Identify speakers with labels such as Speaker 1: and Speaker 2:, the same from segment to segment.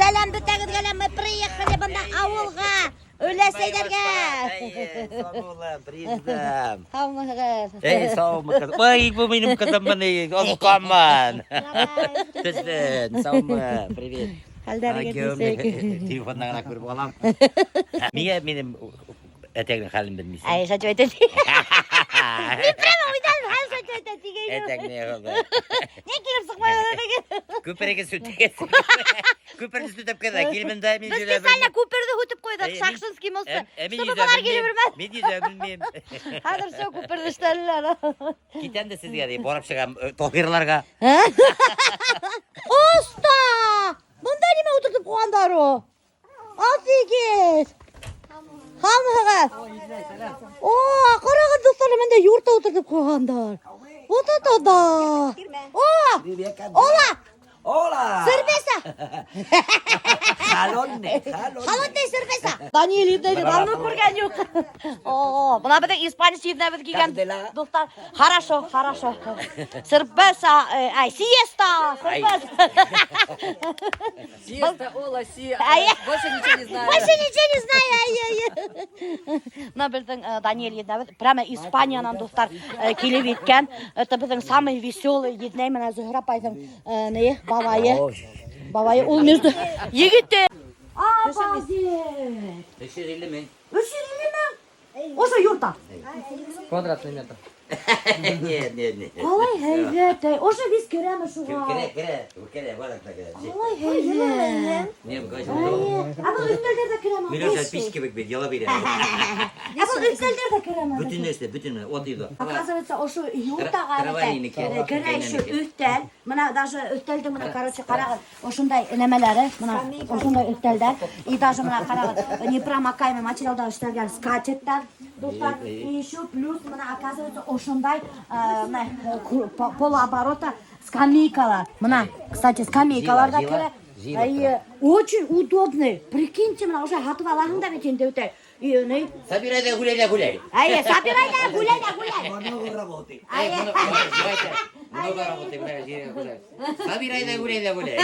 Speaker 1: Сәләм бөтәгеҙгә лә, мы приехали бында ауылға, өләсәйҙәргә.
Speaker 2: Сау приездом.
Speaker 1: Һаумыһығыҙ?
Speaker 2: Эй, һаумы, ҡыҙым. Ой, был минең ҡыҙым ни, онотҡанмын. Төҫлөн, һаумы, привет.
Speaker 1: Хәлдәрегеҙ нисек?
Speaker 2: Телефондан ғына күреп алам. Миңә минең әтәңдең хәлен белмәйһең.
Speaker 1: Ай, шатып әйтә. Мин прямо уйҙаным, хәл шатып әйтә тигәйнем.
Speaker 2: Әтәң ни булды?
Speaker 1: Ни килеп сыҡмай ул әтәгә?
Speaker 2: Күперегеҙ сүтегеҙ. Күперҙе сүтеп кенә килмен дә мин
Speaker 1: Беҙ специально күперҙе һүтеп ҡуйҙыҡ, Шакшинский мосты. Чтобы былар килеп өрмәҫ.
Speaker 2: Мин йөҙә белмәйем.
Speaker 1: Хәҙер все күперҙе эшләнеләр.
Speaker 2: Китәм дә һеҙгә тип барып сығам Таһирларға.
Speaker 1: Оста! Бында нимә ултыртып ҡуйғандар ул? Офигеть! Һаумыһығыҙ? О, ҡарағыҙ, дуҫтар, бында юрта ултыртып ҡуйғандар. Вот это да! О, hola!
Speaker 2: Hola!
Speaker 1: Cerveza!
Speaker 2: Jalone, jalone.
Speaker 1: Холодная cerveza! Даниэль еҙнәйҙе давно күргән юҡ. О, бына беҙҙең испанец еҙнәбеҙ килгән.
Speaker 2: Как дела?
Speaker 1: Дуҫтар, хорошо, хорошо. Cerveza, ай, siesta, cerveza.
Speaker 3: Siesta, hola, си.
Speaker 1: Ай.
Speaker 3: Больше ничего не знаю.
Speaker 1: Больше ничего не знаю. Ай, ай, ай. Бына беҙҙең Даниэль еҙнәбеҙ прямо Испаниянан, дуҫтар, килеп еткән. Это беҙҙең самый веселый еҙнәй менән Зөһрә апайҙың ни, бабайы. Бабайы ул между егете. Обалдеть!
Speaker 2: 350 мең.
Speaker 1: 350 мең? Ошо юрта.
Speaker 3: Квадратный метр.
Speaker 2: Нет, нет, нет.
Speaker 1: Ҡалай һәйбәт, әй. Ошо весь керәме шуға?
Speaker 2: Керә, керә, керә, бара керә.
Speaker 1: Ҡалай һәйбәт.
Speaker 2: Не,
Speaker 1: Ә был өҫтәлдәр ҙә керәме?
Speaker 2: Миләүшә пич кеүек бит, яла бирә.
Speaker 1: Ә был өҫтәлдәр ҙә керәме?
Speaker 2: Бөтөн нәрсә, бөтөн от иде.
Speaker 1: Оказывается, ошо юртаға
Speaker 2: Каравайники.
Speaker 1: Керә еще өҫтәл. Бына даже өҫтәлдең бына, короче, ҡарағыҙ, ошондай нәмәләре, бына ошондай өҫтәлдәр. И даже бына ҡарағыҙ, непромокаемый материалдан эшләнгән скатертьтар, дуҫтар. И еще плюс бына, оказывается, ошондай бына, полуоборота скамейкалар. Бына, кстати, скамейкалар ҙа
Speaker 2: Жила,
Speaker 1: керә.
Speaker 2: жила.
Speaker 1: Ай, очень удобный. Прикиньте, бына уже һатып алаһың да бит инде үтә. И, ни?
Speaker 2: Собирай да гуляй да гуляй.
Speaker 1: Ай, собирай да гуляй да гуляй.
Speaker 2: Много работы.
Speaker 1: Ай.
Speaker 2: Много работы, гуляй, гуляй. Собирай да гуляй да гуляй.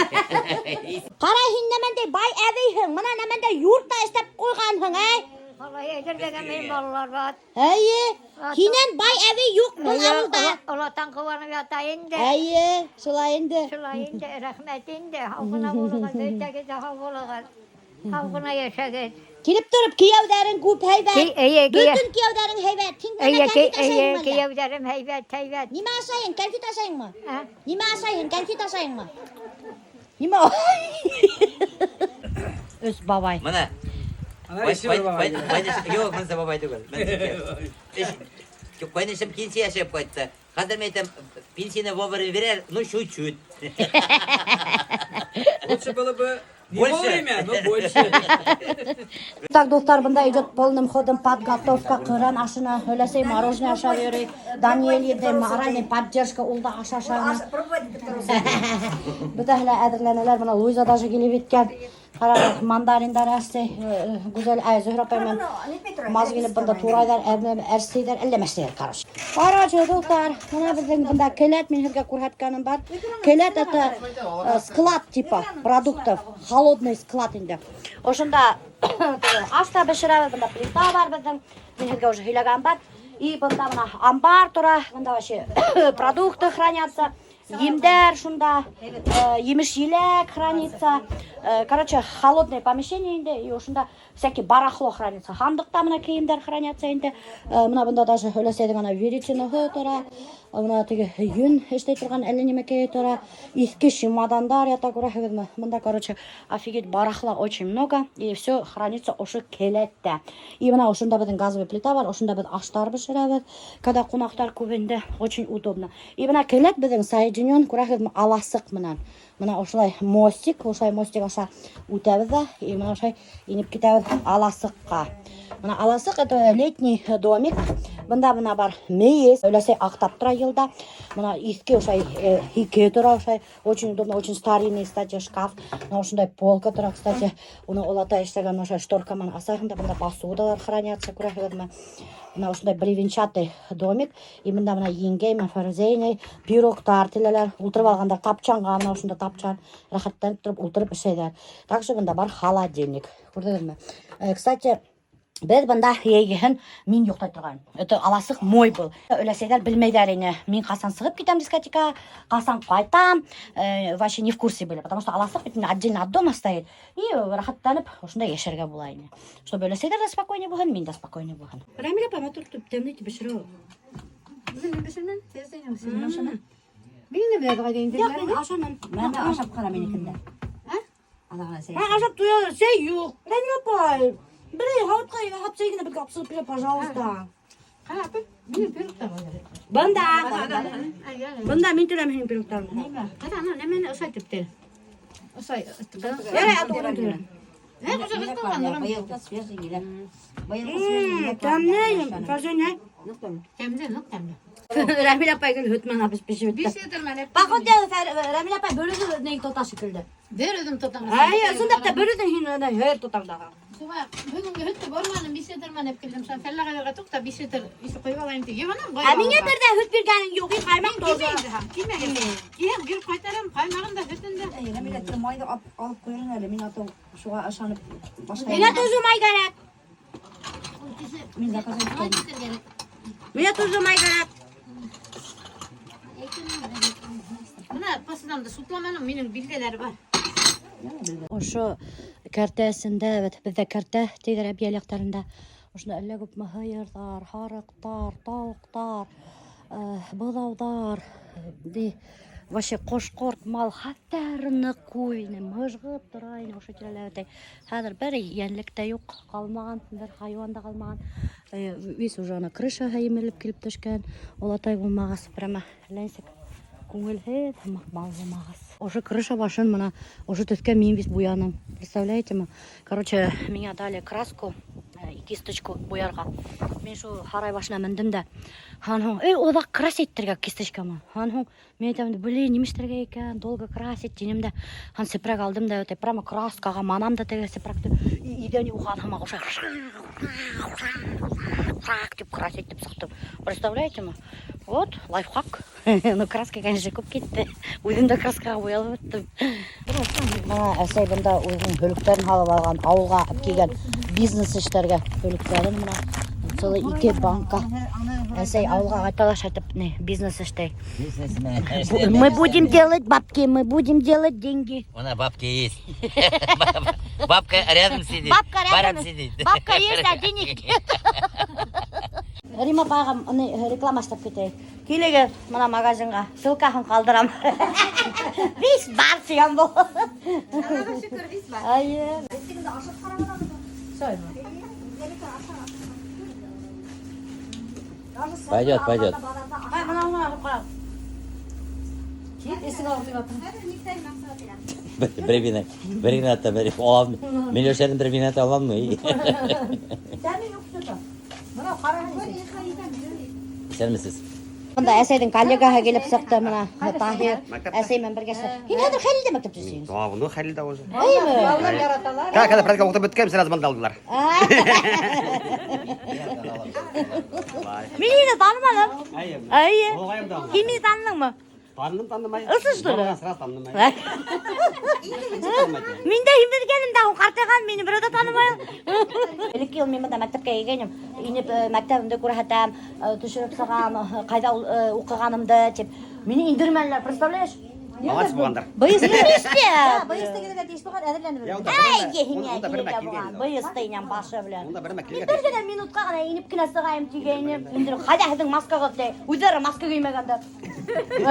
Speaker 1: Ҡара, һин нәмәндәй бай әбейһең, бына нәмәндәй юрта эшләп ҡуйғанһың, әй.
Speaker 4: Алай әйтергә мин балалар бар.
Speaker 1: Эйе, һинән бай әбей юҡ был ауылда.
Speaker 4: Олатан ҡыуанып ята инде.
Speaker 1: Эйе, шулай инде.
Speaker 4: Шулай инде, рәхмәт инде. Һау ғына булығыҙ, бөтәгеҙ ҙә һау булығыҙ. Һау ғына йәшәгеҙ.
Speaker 1: Килеп тороп кейәүҙәрең күп һәйбәт.
Speaker 4: Эйе, кейә.
Speaker 1: Бөтөн кейәүҙәрең һәйбәт. Һин нәмә,
Speaker 4: Эйе,
Speaker 1: кәнфит
Speaker 4: эйе,
Speaker 1: ашайһыңмы әллә?
Speaker 4: кейәүҙәрем һәйбәт, һәйбәт.
Speaker 1: Нимә ашайһың? Кәнфит ашайһыңмы?
Speaker 4: Ә?
Speaker 1: Нимә ашайһың? Кәнфит ашайһыңмы? Нимә? Өс бабай.
Speaker 2: Бына.
Speaker 3: Ана еще бер бабай.
Speaker 2: Юҡ, быныһы бабай түгел. Ҡәйнешем пенсия эшләп ҡайтты. Хәҙер мин әйтәм, пенсияны вовремя бирә, ну чуть-чуть.
Speaker 3: Лучше было бы не
Speaker 2: Больше.
Speaker 3: вовремя, но больше.
Speaker 1: Так, дуҫтар, бында идет полным ходом подготовка ҡөрьән ашына. Өләсәй мороженое ашап йөрөй. Даниэль инде моральный поддержка, ул да аш ашаны. Бөтәһе лә әҙерләнәләр. Бына Луиза даже килеп еткән. Ҡарағыҙ, мандариндар әрсей. Гүзәл, ай, Зөһрә апай менән маз килеп бында турайҙар, әрсейҙәр, әллә мәсләйҙәр, короче. Короче, дуҫтар, бына беҙҙең бында келәт, мин һеҙгә күрһәткәнем бар. Келәт — это склад типа продуктов, холодный склад инде. Ошонда аш та бешерәбеҙ, бында плита бар беҙҙең, мин һеҙгә уже һөйләгән бар. И бында бына амбар тора, бында вообще продукты хранятся, емдәр шунда, емеш-еләк хранится. Короче, холодное помещение инде, и ошонда всякий барахло хранится. Һандыҡта бына кейемдәр хранятся инде. Бына бында даже өләсәйҙең ана веретеноһы тора. Бына теге йөн эшләй торған әллә нимәкәй тора. Иҫке чемодандар ята, күрәһегеҙме? Бында, короче, офигеть, барахла очень много, и все хранится ошо келәттә. И бына ошонда беҙҙең газовый плита бар, ошонда беҙ аштар бешерәбеҙ. Когда ҡунаҡтар күп инде, очень удобно. И бына келәт беҙҙең соединен, күрәһегеҙме, аласыҡ менән. Бына ошолай мостик, ошолай мостик аша үтәбеҙ ҙә, и бына ошолай инеп китәбеҙ аласыҡҡа. Бына аласыҡ — это летний домик. Бында бына бар мейес, өләсәй аҡтап тора йылда. Бына иҫке ошай һике тора ошай. Очень удобно, очень старинный, кстати, шкаф. Бына ошондай полка тора, кстати. Уны олатай эшләгән ошай шторка менән асаһың да, бында посудалар хранятся, күрәһегеҙме? Бына ошондай бревенчатый домик. И бында бына еңгәй менән Фәрүзә инәй пирогтар теләләр. Ултырып алғандар тапчанға, бына ошонда тапчан рәхәтләнеп тороп ултырып эшләйҙәр. Также бында бар холодильник. Күрҙегеҙме? Кстати, беҙ бында йәйгеһен мин йоҡлай торған. Это аласыҡ мой был. Өләсәйҙәр белмәйҙәр ине. Мин ҡасан сығып китәм дискотека, ҡасан ҡайтам, вообще не в курсе были, потому что аласыҡ бит инде отдельно от дома стоит. И рәхәтләнеп ошонда йәшәргә була ине. Чтобы өләсәйҙәр ҙә спокойнее булһын, мин дә спокойнее булһын. Рәмилә апай, матур итеп тәмле итеп бешерә ул.
Speaker 5: Мин дә белә инде.
Speaker 1: Юҡ, мин ашаным.
Speaker 5: Мин ашап ҡара минекен дә.
Speaker 1: Ә, ашап туя, сәй юҡ. Рәмилә апай, берәй һауытҡа яһап сәй генә беҙгә алып сығып бир, пожалуйста.
Speaker 5: Ҡара, минең пирогтар бар.
Speaker 1: Бында. Бында мин теләм һинең пирогтарыңды.
Speaker 5: Ҡара, ана нәмәне ошай тип. Ошай.
Speaker 1: Ярай, аты уның теләм.
Speaker 5: Ә, уже беҙ ҡалған.
Speaker 4: Быйылғы свежий еләк. Быйылғы свежий еләк.
Speaker 1: Тәмле, Фәрзәнә.
Speaker 5: Тәмле, ныҡ тәмле.
Speaker 1: Рәмилә апай гел һөт менән бешеп бөттө.
Speaker 5: Биш литр менән.
Speaker 1: Походу, Рәмилә апай бер үҙе ни тота шикелле.
Speaker 5: Бер үҙем тотам.
Speaker 1: Әй, ысынлап та бер үҙең һин ана һәр тотаңдағы.
Speaker 5: Шуға бөгөнгө һөттө барманым, 5 литр менән килдем. Шуға Фәлләғәләргә туҡта 5 литр исе ҡойоп алайым тип. Йыуанам,
Speaker 1: Ә миңә бер ҙә һөт биргәнең юҡ, ҡаймаҡ тоже.
Speaker 5: Кимәгән. Киһәм, биреп ҡайтарам, ҡаймағын да, һөтөн дә.
Speaker 4: Рәмилә, майҙы алып ҡуйырың әле. Мин аты шуға ышанып башҡа.
Speaker 1: Миңә тоже май кәрәк.
Speaker 4: Мин заказ иткән.
Speaker 1: Миңә тоже май кәрәк.
Speaker 5: Бына посудамды сутламаным, минең билдәләре бар.
Speaker 1: Ошо кәртә эсендә, бит беҙҙә кәртә тиҙәр Әбйәлил яҡтарында. Ошонда әллә күпме һыйырҙар, һарыҡтар, тауыҡтар, быҙауҙар, ди, вообще ҡош-ҡорт, мал хәтәр ныҡ күп ине, мыжғып тора ине ошо тирәләрҙә. Хәҙер бер йәнлек тә юҡ, ҡалмаған, бер хайуан да ҡалмаған. Весь уже ана крышаһы емерелеп килеп төшкән. Олатай булмағас, прямо әллә нисек күңелһеҙ һымаҡ мал булмағас. Ошо крыша башын бына ошо төҫкә мин весь буяным. Представляете ме? Короче, миңә дали краску и кисточку буярға. Мин шул һарай башына мендем дә. Һан һуң, эй, оҙаҡ красить итергә кисточкамы. Һан һуң, мин әйтәм, блин, нимә эшләргә икән, долго красить тинем дә. Һан сепрәк алдым да, үтә прямо краскаға манам да теге сепрәкте. Иҙән юған һымаҡ ошо тип красить итеп сыҡтым. Представляете ме? Вот, лайфхак. Ну, краска, конечно, күп китте. Үҙем дә краскаға буялып бөттөм. Бына әсәй бында үҙенең һөлөктәрен һалып алған, ауылға алып килгән бизнес эштәргә һөлөктәрен бына целый ике банка. Әсәй ауылға ҡайта ла шайтып, не, бизнес эшләй.
Speaker 2: Бизнесмен.
Speaker 1: Мы будем делать бабки, мы будем делать деньги.
Speaker 2: У нас бабки есть. Бабка рядом сидит.
Speaker 1: Бабка рядом.
Speaker 2: Баран сидит.
Speaker 1: Бабка есть, а денег нет. Рима апайға не, реклама эшләп китәйек. Килегеҙ бына магазинға, ссылкаһын ҡалдырам. Весь бар тигән был.
Speaker 5: Аллаға шөкөр, весь бар.
Speaker 1: Эйе.
Speaker 2: Пойдет, пойдет.
Speaker 1: Ай, бына бына ҡара. Исең алып
Speaker 2: Бер генә, бер генә та бер алам. Миләүшәнең бер генә та аламмы?
Speaker 1: Тәме юҡ что-то. Бына ҡараһын.
Speaker 2: Исәнмесез.
Speaker 1: Бында әсәйҙең коллегаһы килеп сыҡты бына Таһир. Әсәй менән бергә эшләй. Һин хәҙер Хәлилдә мәктәптә эшләйһең.
Speaker 6: Давно Хәлилдә уже.
Speaker 1: Эйме?
Speaker 5: Балалар яраталар.
Speaker 6: Как, когда практика уҡытып бөткән, сразу бында алдылар.
Speaker 1: Мин һине таныманым.
Speaker 6: Әйе.
Speaker 1: Эйе.
Speaker 6: Олғайым да.
Speaker 1: Һин мине таныныңмы?
Speaker 6: Таныным, танымай.
Speaker 1: Ысын, что ли?
Speaker 6: Сразу танымай.
Speaker 1: Мин дә һин белгәнем дә ул ҡартайған мине берәү ҙә танымай. Элекке йыл мин бында мәктәпкә килгәйнем. Инеп мәктәбемде күрһәтәм, төшөрөп сығам, ҡайҙа уҡығанымды тип. Мине индермәнеләр, представляешь?
Speaker 6: Молодец булғандар.
Speaker 1: Быйыс нишләп?
Speaker 4: Быйыс тегеләргә тейеш булған, әҙерләнеп.
Speaker 6: Я, унда
Speaker 1: Ай,
Speaker 6: бер
Speaker 1: һиңә
Speaker 6: унда бер
Speaker 1: килергә
Speaker 6: мәк
Speaker 1: булған.
Speaker 6: килгән.
Speaker 1: Быйыс инәм башы белән.
Speaker 6: Унда бер мәк
Speaker 1: Мин
Speaker 6: килгән.
Speaker 1: бер генә минутҡа ғына инеп кенә сығайым тигәйнем. Индереп, ҡайҙа һеҙҙең маскағыҙ ти? Үҙҙәре маска кеймәгәндәр.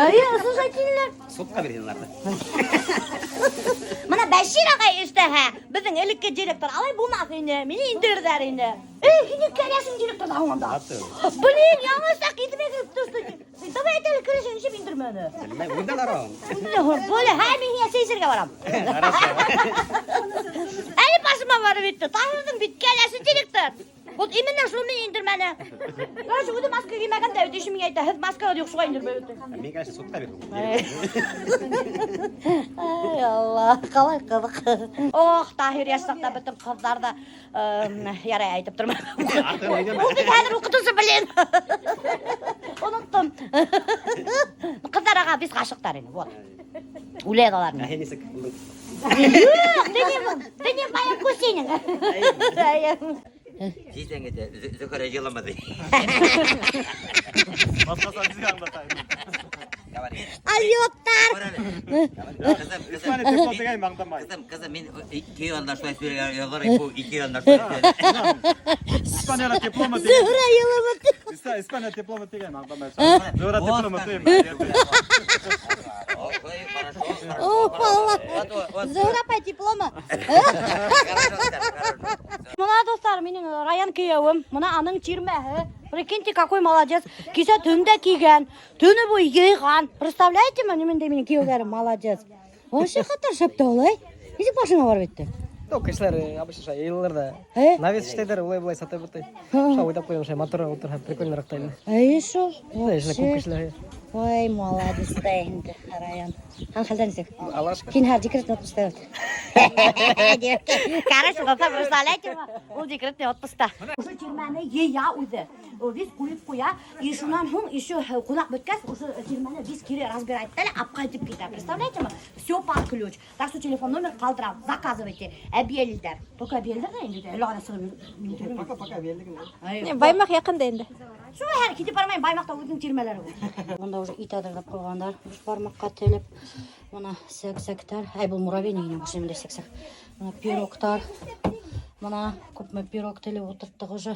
Speaker 1: Эйе, ошолай тинеләр.
Speaker 6: Судҡа бирһен уларҙы.
Speaker 1: Бына Бәшир ағай эшләһә, беҙҙең элекке директор алай булмаҫ ине, мине индерҙәр ине. Эй, һин кәрәсең директор ҙа һуң унда. Блин, яңы саҡ иҫемә килеп төштө. Давай әйт әле керешең нисек индермәне.
Speaker 6: Белмәйем, үҙемдән һорағым.
Speaker 1: Боле, һәй мин һиңә сәй эсергә барам. Әле башыма барып етте. Таһирҙың бит кәләше директор. Вот именно шул мине индермәне. Короче, үҙе маска кеймәгән дә, еще миңә әйтә, һеҙ маскағыҙ юҡ, шуға индермәй бөттө.
Speaker 6: Мин, конечно, судҡа бирҙем.
Speaker 1: Ай, Алла, ҡалай ҡыҙыҡ. Ох, Таһир йәш саҡта бөтөн ҡыҙҙар ҙа, ярай әйтеп тормай.
Speaker 6: Артығын әйтәм.
Speaker 1: Ул бит хәҙер уҡытыусы, блин. Оноттом. Ҡыҙҙарға беҙ ғашиҡтар ине, вот. Үлә алар.
Speaker 6: Ә һин нисек?
Speaker 1: Юҡ, ты не в моем вкусе.
Speaker 2: Тиҙҙән генә Зөһрә йыламаны.
Speaker 7: Маскасын беҙгә аңлатайым.
Speaker 1: Алйоттар.
Speaker 2: Ҡыҙым,
Speaker 7: Испания тепло тигән аңламай.
Speaker 2: Ҡыҙым, ҡыҙым, мин ике йылда шулай һөйләгән йылдар, был ике йылда шулай һөйләгән.
Speaker 7: Испанияла теплома тигән.
Speaker 1: Зөһрә йыламаны.
Speaker 7: Испания теплома тигән аңламай. Зөһрә теплома тигән.
Speaker 1: О, Алла. Зөһрә апай теплома. Мына, дуҫтар, минең Раян кейәүем, мына аның тирмәһе. Прикиньте, какой молодец. Кисә төндә килгән, төнө буйы йыйған. Представляете, ниндәй минең кейәүҙәрем молодец. Вообще хәтәр шәп тә улай. Нисек башыңа барып етте?
Speaker 3: Ну, кешеләр обычно шулай йыйылыр ҙа.
Speaker 1: Э?
Speaker 3: Навес эшләйҙәр, улай-былай сатып бөтә. Шулай уйлап ҡуям, шулай матур ултырһа, прикольныраҡ та инде.
Speaker 1: Әй, шул.
Speaker 3: Шулай күп кешеләр.
Speaker 1: Ой, молодец та инде, Раян. Һәм хәлдәр нисек?
Speaker 3: Аллаға шөкөр.
Speaker 1: Һин хәҙер декретный отпускта бит. Короче, дуҫтар, представляете, ул декретный отпускта. Ошо тирмәне йыя үҙе. Весь ҡуйып ҡуя. И шунан һуң еще ҡунаҡ бөткәс, ошо тирмәне весь кире разбирать итә лә, алып ҡайтып китә. Представляете ме? Все под ключ. Так что телефон номер ҡалдырам. Заказывайте. Әбйәлилдәр. Только әбйәлилдәр ҙә инде әле ғына сығып.
Speaker 3: Пока, пока, әбйәлил генә.
Speaker 5: Баймаҡ яҡын да инде.
Speaker 1: Шул һәр китеп бармайым, Баймаҡта үҙенең тирмәләре бар. Бында уже ит әҙерләп ҡуйғандар. Бишбармаҡҡа телеп. Мына сәк-сәктәр. Әй, был муравейник инде, башым сәк-сәк. Мына пирогтар. Мына күпме пирог телеп ултырттыҡ уже.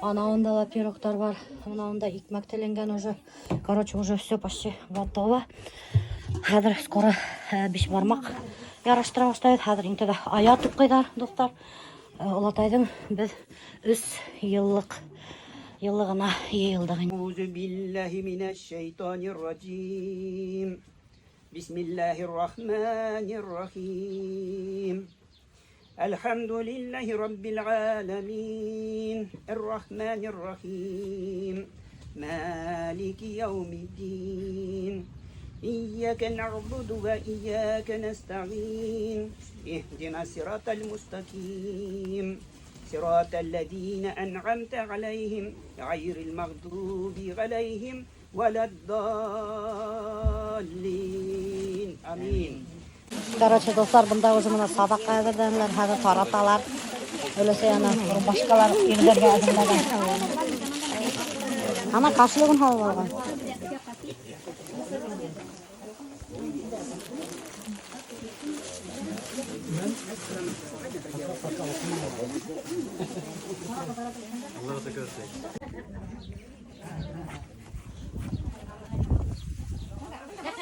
Speaker 1: Анауында ла пирогтар бар. Мынауында икмәк теленгән уже. Короче, уже все почти готово. Хәҙер скоро бишбармаҡ яраштыра башлайбыҙ. Хәҙер инде дә аят уҡыйҙар, дуҫтар. Олатайҙың беҙ 3 йыллығына йыйылдыҡ.
Speaker 6: أعوذ بالله من الشيطان الرجيم بسم الله الرحمن الرحيم الحمد لله رب العالمين الرحمن الرحيم مالك يوم الدين إياك نعبد وإياك نستعين اهدنا الصراط المستقيم صراط الذين أنعمت عليهم غير المغضوب عليهم ولا الضالين آمين.
Speaker 1: Короче, дуҫтар, бында уже мына саҙаҡ әҙерләнеләр, хәҙер тараталар. Өләсәй ана рубашкалар ирҙәргә әҙерләгән. Ана кошелегын һалып алған.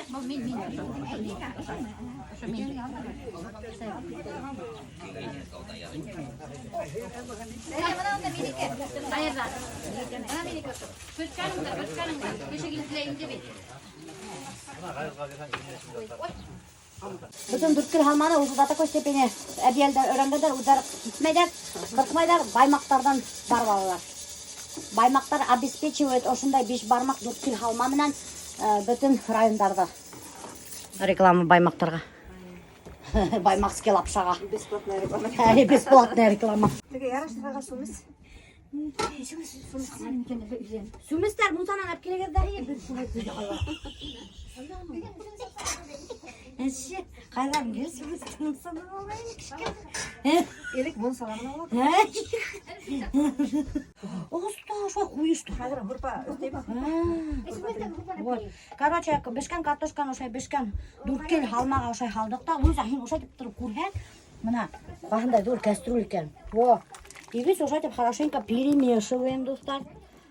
Speaker 5: Был мин. Ошо мин. Бына унда минеке. Ҡайҙа? Бына минеке ошо. Бөткәнең дә, бөткәнең дә. Кеше килеп инде бит.
Speaker 1: Бөтөн Дүрткүл һалманы уже до такой степени әбйәлилдәр өйрәнгәндәр, үҙҙәре китмәйҙәр, ҡурҡмайҙар, Баймаҡтарҙан барып алалар. Баймаҡтар обеспечивает ошондай бишбармаҡ Дүрткүл һалма менән бөтөн райондарҙы. Реклама Баймаҡтарға. Баймакский лапшаға.
Speaker 8: Бесплатная реклама.
Speaker 1: Әй, бесплатная реклама.
Speaker 8: Теге яраштырға сүмес.
Speaker 1: Сүместәр мунсанан алып килегеҙ ҙә. Эше, ҡайҙан кил сүмес мунсанан алайым кішкене.
Speaker 8: Элек мунсаларҙан алат.
Speaker 1: Оста, шулай ҡуйышты.
Speaker 8: Хәҙер һурпа өҫтәйбеҙ.
Speaker 1: Вот. Короче, бешкән картошканы ошай бешкән Дүрткүл һалмаға ошай һалдыҡ та, Луиза, һин ошай тип тороп күрһәт, мына ҡайһындай ҙур кастрюль икән. Во. И весь ошай тип хорошенько перемешиваем, дуҫтар.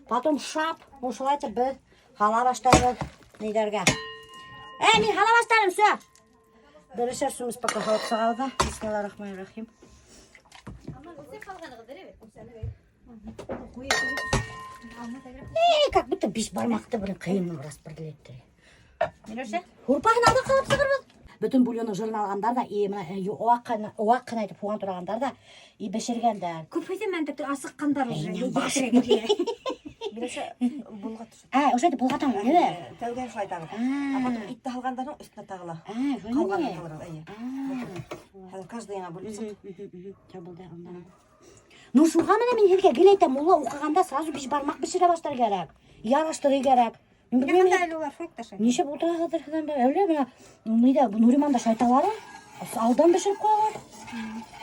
Speaker 1: Потом шап, ошолай итеп беҙ һала башлайбыҙ ниҙәргә. Ә, мин һала башланым, все. Берешәр сүмес пока һалып сығабыҙ ҙа. Бисмиллахиррахманиррахим. Эй, как будто бишбармаҡты бер ҡыйын распределить.
Speaker 5: Миләүшә?
Speaker 1: Һурпаһын алда ҡалып сығырбыҙ. Бөтөн бульоны жирын алғандар ҙа, и бына ваҡ ҡына ваҡ ҡына итеп һуған турағандар ҙа, и бешергәндәр.
Speaker 5: Күп һөйҙәмән тип асыҡҡандар уже.
Speaker 8: Миләүшә болға төшөп.
Speaker 1: Ә, ошо итеп болғатам, нимә?
Speaker 8: Тәүгә шулай тағы. А потом итте һалғандан һуң өҫтөнә тағыла.
Speaker 1: Ә,
Speaker 8: Ҡалғанын
Speaker 1: шулай.
Speaker 8: һалырға, эйе. Хәҙер каждый яңа бүлеп сыҡ.
Speaker 1: Табылды анда. Ну, шуға менә мин һеҙгә гел әйтәм, мулла уҡығанда сразу бишбармаҡ бешерә башлар кәрәк. Яраштырыр кәрәк. Мин белмәйем,
Speaker 5: Яҡында әле улар фрукт ашай.
Speaker 1: Нисек ултырағыҙҙыр һеҙ анда? Әллә бына ниҙә Нуриманда шайталары алдан бешереп ҡуялар.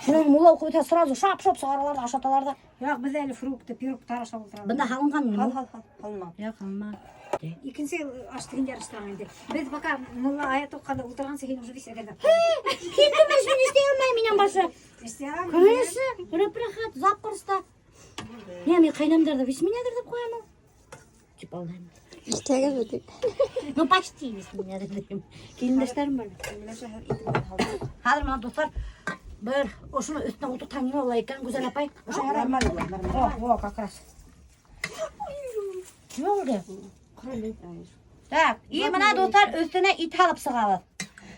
Speaker 1: Шунан мулла уҡып үтә сразу шап-шоп сығаралар ҙа ашаталар ҙа.
Speaker 5: Юҡ, беҙ әле фрукты, пирогтар ашап ултырабыҙ.
Speaker 1: Бында һалынған
Speaker 8: Һал, һал, һал, һалма.
Speaker 1: Юҡ, һалма.
Speaker 5: Икенсе ашты һин яраштыраң инде. Беҙ пока мулла аят уҡығанда ултырғансы һин уже весь әҙерләп.
Speaker 1: Һин кем мин эшләй алмайым минән башы.
Speaker 5: Эшләй алам.
Speaker 1: Конечно, рәп-рәхәт, запросто. Не, мин ҡәйнәмдәрҙе весь мин әҙерләп ҡуям ул. Тип алдайым.
Speaker 4: Иштәгеҙ
Speaker 1: Ну, почти весь мин әҙерләйем. Килендәштәрем бар.
Speaker 8: Миләүшә хәҙер ите менән һалды.
Speaker 1: Хәҙер бына дуҫтар, бер ошоно өҫтөнә ултыртһаң нимә була икән, Гүзәл апай? Ошо ярай.
Speaker 8: Нормально була, нормально.
Speaker 1: О, во, как раз. Нимә булды? Так, и бына дуҫтар өҫтөнә ит һалып сығабыҙ.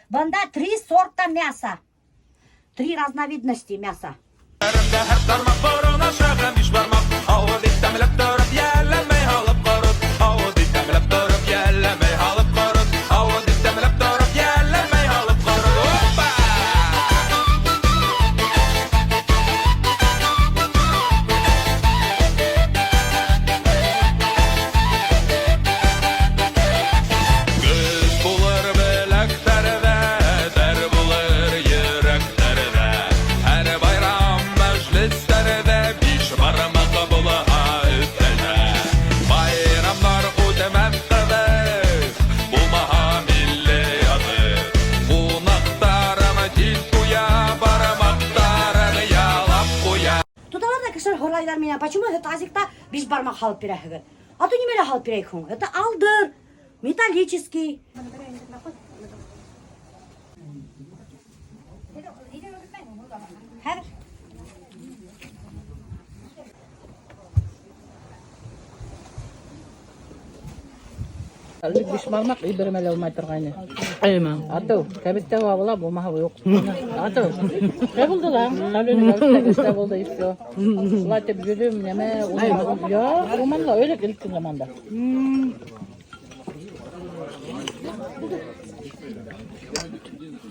Speaker 1: Бында три сорта мяса. Три разновидности мяса.
Speaker 9: Һәр тармаҡ борон ашаған бишбармаҡ. Ауыҙ ит тәмләп тороп, йәлләмәй һалып ҡорот. Ауыҙ ит тәмләп тороп, йәлләмәй һалып ҡорот. Ауыҙ ит тәмләп тороп, йәлләмәй һалып ҡорот. Опа! Көс булыр беләктәрҙә, дәр булыр йөрәктәрҙә. Һәр байрам мәжлестәрҙә биш бармаҡ булһа өҫтәлдә. Байрамдар үтмәҫ ҡыҙыҡ, булмаһа милли аҙыҡ. Ҡунаҡтарым тиҙ туя, бармаҡтарын ялап ҡуя.
Speaker 1: Тоталар ҙа кешеләр һорайҙар минән, почему һеҙ тазикта бишбармаҡ һалып бирәһегеҙ? А то нимәлә һалып бирәйек һуң? Это алдыр, металлический. Хәҙер.
Speaker 10: Элек бишбармаҡ и бер мәле булмай торғайны. Әйме. Атыу, кәбеҫтә була, булмаһа юҡ. Атыу. Шулай булды ла. Кәбеҫтә булды и все. Шулай итеп йөрөм, нәмә, юҡ, булманы ла, элек элекке заманда.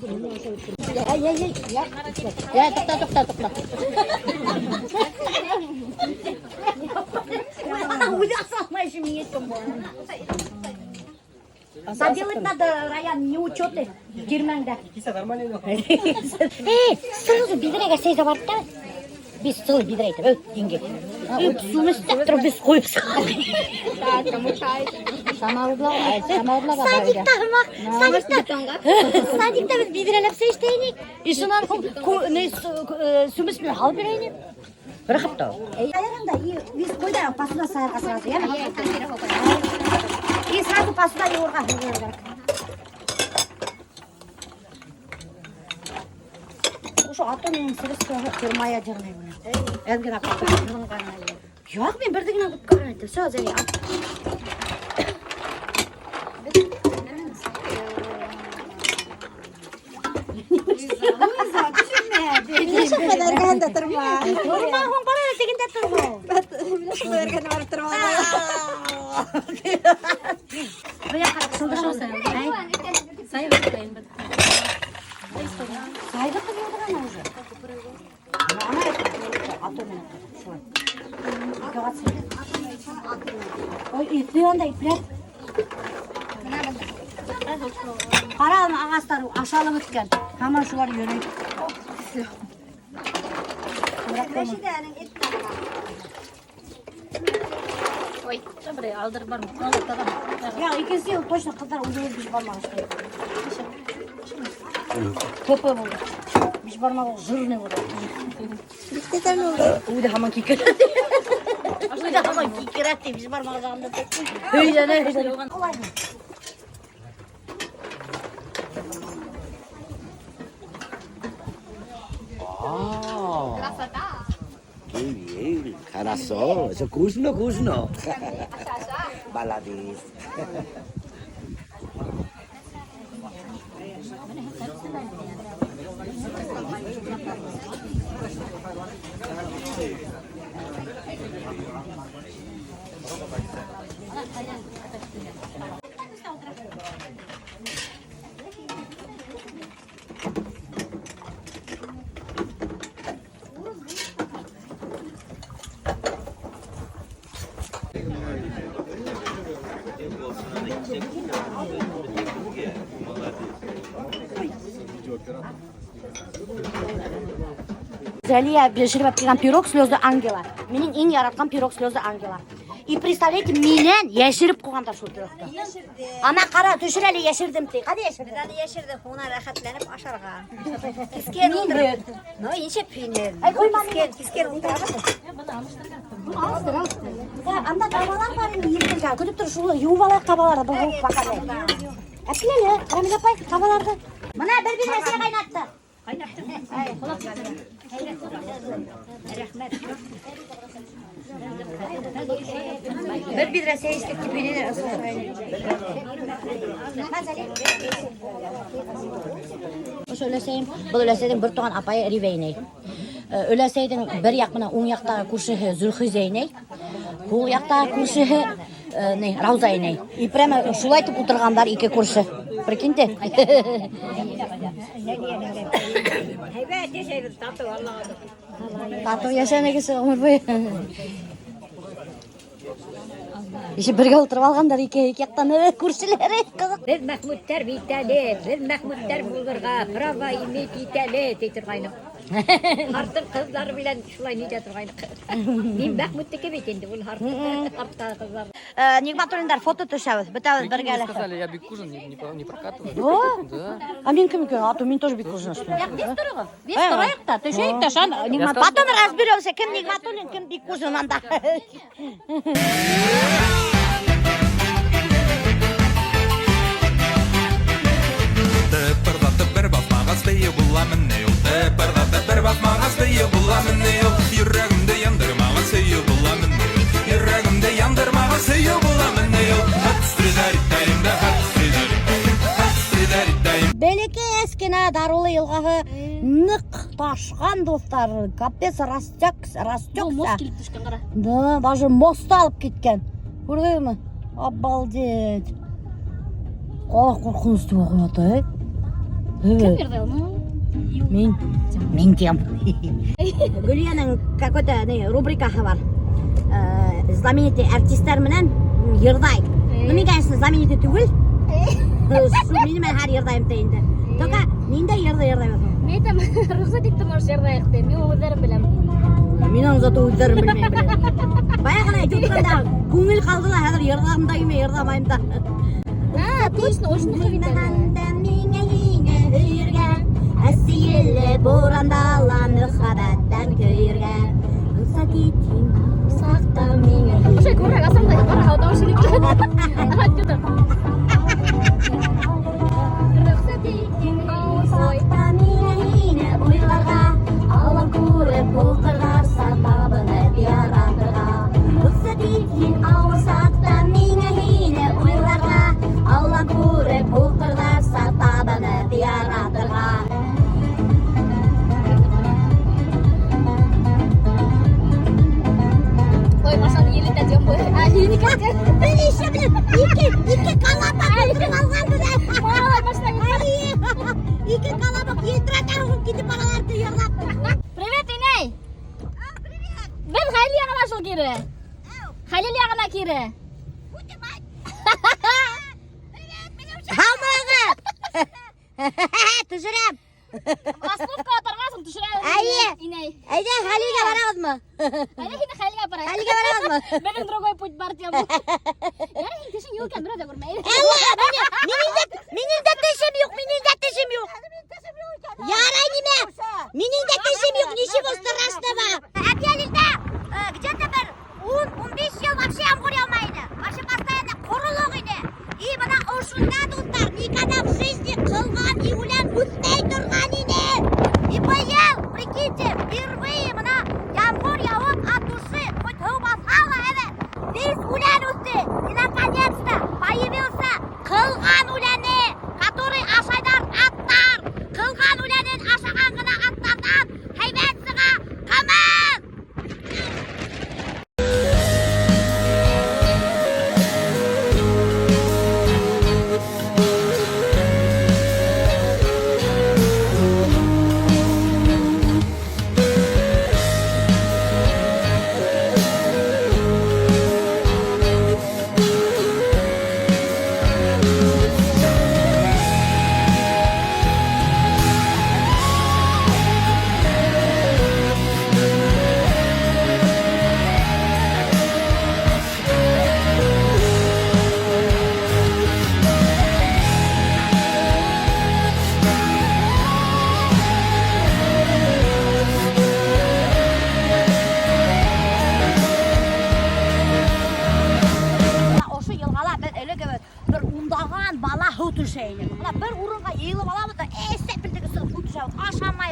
Speaker 1: Эй, эй, эй, я.
Speaker 10: Я, туҡта, туҡта, туҡта.
Speaker 1: Ой, үҙе аса алмай еще мин әйткән Заделать надо, Раян, неучеты. Тирмәңдә.
Speaker 3: Кисә нормально ине.
Speaker 1: Эй, сразу биҙрәгә сәй барып та. Беҙ целый биҙрә итеп, эй, еңгә. И сүместәп тороп беҙ ҡуйып сығабыҙ.
Speaker 10: Самауырла,
Speaker 1: Садикта һымаҡ, садикта. Садикта беҙ биҙрәләп сәй эсә инек. И шунан һуң ни, сүмес менән һалып бирә инек. Рәхәт тә. Аяғында и вис ҡуй ҙа посуда сайырға сразу, йәме? И сразу посуда йыуырға кәрәк. Ошо ато минең средство термоядерный бына. Әҙ генә Юҡ, мин берҙе генә күп күргән. Все, Зәли, ал.
Speaker 5: Луиза, төшөрмә.
Speaker 8: Миләүшә эргәһендә торма.
Speaker 1: Торма һуң, бар әле тегендә торма.
Speaker 8: Миләүшә эргәһендә барып торма.
Speaker 1: Бына ҡарап Сайҙы ҡыҙ йыуҙырған уже. Ана ато менән шулай. Икәү Ой, иҫле анда ипләп. Ҡара ана ағастар ашалып бөткән. Һаман шулар йөрөй.
Speaker 8: Рәшидәнең ит тағыла.
Speaker 5: Ой, бер алдырып бармы?
Speaker 1: Я, икенсе йыл точно ҡыҙҙар үҙебеҙ бишбармаҡ эшләй. Көпө булды. Бишбармаҡ жирный булды.
Speaker 8: Бик тә тәмле булды.
Speaker 1: Үҙе һаман кикерә. Үҙе һаман кикерә ти бишбармаҡ ашағанда. Һөйләнә, һөйләнә.
Speaker 2: Ah, qué bien, Хорошо. Eso вкусно, вкусно. Baladís.
Speaker 1: Зәлиә бешереп килгән пирог «Слезы ангела». Минең иң яратҡан пирог «Слезы ангела». И представляете, минән йәшереп ҡуйғандар шул пирогты. Ана ҡара, төшөр әле, йәшерҙем ти. Ҡайҙа йәшерҙең?
Speaker 8: Беҙ йәшерҙек, уны рәхәтләнеп ашарға. Кискән ултырып. Ну, нисек пейнир.
Speaker 1: Ай, ҡуйма.
Speaker 8: Кискән, кискән ултырабыҙ.
Speaker 1: Анда табалар бар инде елкелгән. Көтөп тор, шул йыуып алайыҡ табаларҙы. Был һыуыҡ баҡа. Әпкил әле, Рамил апай, табаларҙы. Бына бер биҙрә сәй ҡайнатты.
Speaker 4: Рәхмәт.
Speaker 1: Бер биҙрә сәй эстек тип һөйләйҙәр. Ошо өләсәйем, был өләсәйҙең бер туған апайы Ривә инәй. Өләсәйҙең бер яҡ менән уң яҡтағы күршеһе Зөлхизә инәй, һул яҡтағы күршеһе ни, Рауза инәй. И прямо шулай итеп ултырғандар ике күрше. Прикиньте.
Speaker 4: Һәйбәт йәшәйбеҙ, татыу, Аллаға шөкөр.
Speaker 1: Татыу йәшәнегеҙ ғүмер буйы. Еще бергә ултырып алғандар ике яҡтан күршеләре ҡыҙыҡ.
Speaker 4: Беҙ Мәхмүттәр бит әле, беҙ Мәхмүттәр булырға право иметь итәле, ти торғайныҡ. Һартын ҡыҙҙары белән шулай нитә торғайныҡ. Мин Мәхмүттеке бит инде, ул һартта ҡыҙҙар.
Speaker 1: Ниғмәтуллиндар фото төшәбеҙ, бөтәбеҙ бергә.
Speaker 3: Сказали, я Биккужин не прокатываю.
Speaker 1: Да? А мин кем икән? А то мин тоже Биккужин, что ли?
Speaker 5: Беҙ тороғоҙ. Беҙ торайыҡ та, төшәйек тә, шан Ниғмәт.
Speaker 1: Потом разберемся, кем Ниғмәтуллин, кем Биккужин анда.
Speaker 9: Тыпырҙатып бер баҫмағас бейеү буламы ни ул? Тыпырҙатып бер баҫмағас бейеү буламы ни ул? Йөрәгемде яндырмағас һөйөү буламы ни ул? Йөрәгемде яндырмағас һөйөү буламы ни ул?
Speaker 1: Бәләкәс кенә Дарыулы йылғаһы ныҡ ташҡан, дуҫтар. Капец, растекся.
Speaker 5: Мост килеп төшкән, ҡара.
Speaker 1: Да, даже мост алып киткән. Күрҙегеҙме? Обалдеть. Ҡалай ҡурҡыныс тип ята, э?
Speaker 5: Кем бирҙе уны?
Speaker 1: Мин. Мин тием. Гөлиәнең какой-то ни рубрикаһы бар. Знаменитый артистар менән йырлай. Ну, мин, конечно, знаменитый түгел. Шул минең менән һәр йырлайым та инде. Только ниндәй йырҙы йырлайбыҙ һуң?
Speaker 5: Мин әйтәм, рөхсәт иттем ошо йырлайыҡ тип. Мин үҙҙәрен беләм.
Speaker 1: Мин уны зато үҙҙәрен белмәйем. Бая ғына әйтеп ултырғанда күңел ҡалды ла, хәҙер йырлағым да килмәй, йырламайым да.
Speaker 5: А, точно, ошоноҡо бит әле.
Speaker 1: Миңә һине һөйөргә, әсе елле буранда ла мөхәббәттән көйөргә. Рөхсәт ит һин саҡта миңә.
Speaker 5: Ошо күберәк асам да, ҡара, тауышы Радиода. Рөхсәт ит һин
Speaker 1: Саҡта миңә һине уйларға, Аллам күреп уҡырҙарса табынып яратырға. Рөхсәт ит һин ауыр саҡта миңә һине уйларға, Аллам күреп уҡырҙарса табынып яратырға.
Speaker 5: Ой, машинаны елетә тием буй. А, һинеке тием.
Speaker 1: Беҙ еще, блин, ике колобок ултырып алғанбыҙ.
Speaker 5: Ой, машина.
Speaker 1: Ике колобок елтерәтә һуғып китеп баралар ти йырлап.
Speaker 5: Привет, инәй. Беҙ Хәлил яғына шул кире. Хәлил яғына кире.
Speaker 1: Һаумыһығыҙ? Төшөрәм.
Speaker 5: Остановка торғасың, төшөрәбеҙ.
Speaker 1: Әйе.
Speaker 5: Инәй.
Speaker 1: Әйҙә, Хәлилгә барабыҙмы?
Speaker 5: Әйҙә, һине Хәлилгә апарайыҡ.
Speaker 1: Хәлилгә барабыҙмы?
Speaker 5: Беҙҙең другой путь бар тием. Ярай, һин тешең юҡ икән, берәү ҙә күрмәй.
Speaker 1: Әллә, минең дә тешем юҡ, минең дә тешем юҡ. Ярай нимә? Минең дә тешем юҡ, ничего страшного. Әбйәлилдә где-то бер 10-15 йыл вообще ямғыр яумай ине. Вообще постоянно ҡоролоҡ ине. И бына ошонда, дуҫтар, никогда в жизни ҡылған үлән үҫмәй торған ине. И быйыл, прикиньте, впервые бына ямғыр яуып от души, хоть һыу баҫһа ла, әбе, весь үлән үҫте. И наконец-то появился ҡылған үләне, который ашайҙар аттар. Ҡылған үләнен ашаған ғына аттарҙан һәйбәт сыға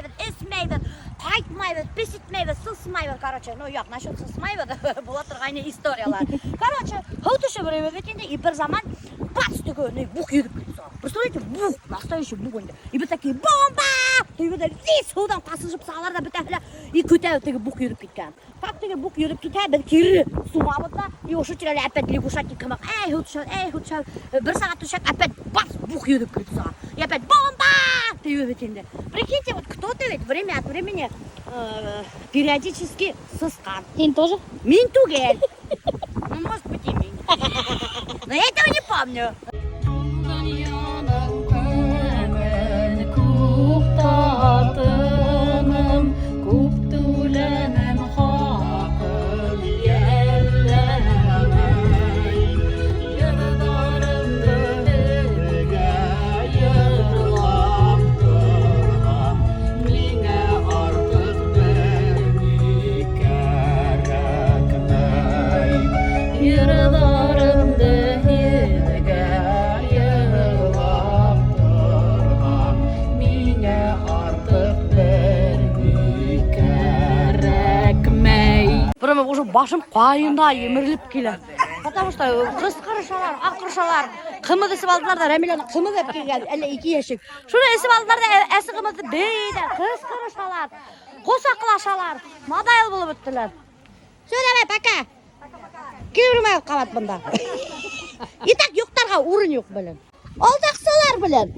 Speaker 1: Ашамайбыҙ, эсмәйбеҙ, ҡайтмайбыҙ, пес итмәйбеҙ, сысмайбыҙ, короче. Ну, юҡ, насчет сысмайбыҙ, була торғайны историялар. Короче, һыу төшөп йөрөйбөҙ бит инде, и бер заман бац теге, ни, бух йөҙөп китте. Представляете, бух, настоящий бух инде. И беҙ такие, бомба! Тип весь һыуҙан ҡасышып сығалар ҙа бөтәһе лә, и көтәбеҙ теге бух йөҙөп киткән. Как теге бух йөҙөп китә, беҙ кире сумабыҙ ҙа, и ошо тирәлә опять лягушатник һымаҡ, әй, һыу төшә, әй, һыу төшә. Бер сәғәт төшһәк, опять бац, бух йөҙөп килеп сыға. И опять бомба! Тип бит инде. Прикиньте, вот кто-то ведь время от времени периодически сысҡан.
Speaker 5: Һин тоже?
Speaker 1: Мин түгел. Ну, может быть, и мин. Но я этого не помню.
Speaker 10: Донъяның күңел күп татыным, күп түләнем хаҡын йәлләмәй. Йырҙарымды һеҙгә йырлап торһам, миңә артыҡ бер ни кәрәкмәй. Йырҙарымды һеҙгә йырлап торһам, миңә артыҡ бер ни кәрәкмәй.
Speaker 1: Прямо уже башым ҡайнай, емерелеп килә. Потому что ҡысҡырышалар, аҡырышалар. Ҡымыҙ эсеп алдылар ҙа, Рәмиләне ҡымыҙ алып килгән, әллә ике йәшек. Шуны эсеп алдылар ҙа, әсе ҡымыҙҙы бейҙәр, ҡысҡырышалар, ҡосаҡлашалар. Надоел булып бөттөләр. Все, давай, пока. Килмәй ҡабат бында. И так йоҡтарға урын юҡ, блин. Алдаҡсылар, блин.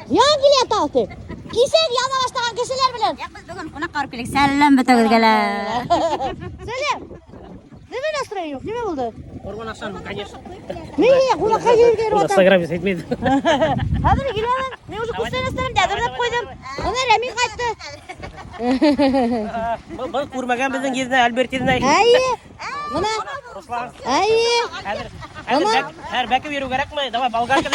Speaker 1: Яңы килә алты. Кисәк яна башлаған кешеләр белән.
Speaker 8: Беҙ бөгөн ҡунаҡҡа барып килдек. Сәләм бөтәгеҙгә лә.
Speaker 1: Сәләм. Нимә настроение юҡ? Нимә булды?
Speaker 3: Ҡорбан аҡсам, конечно.
Speaker 1: Мин һиңә ҡунаҡҡа килергә йөрөп ятам.
Speaker 3: Инстаграм әйтмәйҙе.
Speaker 1: Хәҙер киләмен. Мин уже күстәнәстәремде әҙерләп ҡуйҙым. Бына Рәмил ҡайтты.
Speaker 3: Был күрмәгән беҙҙең еҙнә, Альберт еҙнә.
Speaker 1: Әйе. Бына.
Speaker 3: Руслан.
Speaker 1: Әйе.
Speaker 3: Хәҙер хәҙер бәкеп йөрөү кәрәкме? Давай болгарка.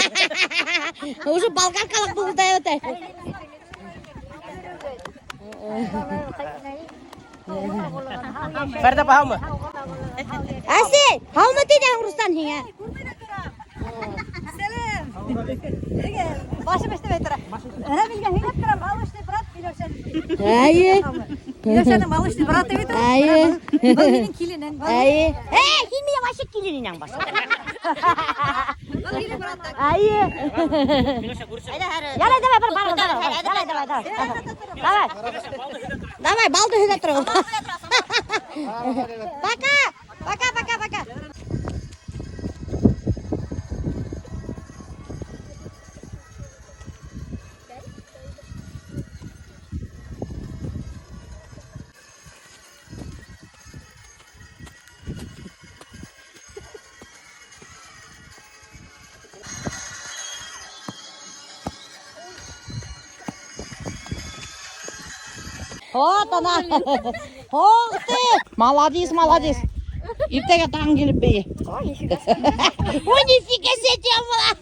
Speaker 1: Уже болгаркалыҡ булды үтә.
Speaker 3: Фәрҙә апа һаумы?
Speaker 1: Әсәй, һаумы тиҙән Руслан һиңә?
Speaker 8: Сәләм. Башым эшләмәй тора. Рәмилгә һөйләп торам, молочный брат Миләүшәнең.
Speaker 1: Әйе.
Speaker 8: Миләүшәнең молочный браты бит ул.
Speaker 1: Әйе.
Speaker 8: Был минең киленем.
Speaker 1: Әйе. Эй, һин минең вообще килен инәң башы.
Speaker 8: Был минең братым.
Speaker 1: Әйе.
Speaker 3: Миләүшә күрше.
Speaker 1: Ярай, давай, бар, бар, давай, давай, давай, давай. Давай. Давай, балды һөҙә тороғоҙ. Пока. Пока, пока, пока. Вот она. Ох ты! Молодец, молодец. Иртәгә тағын килеп бейе. Ой, нифига себе была.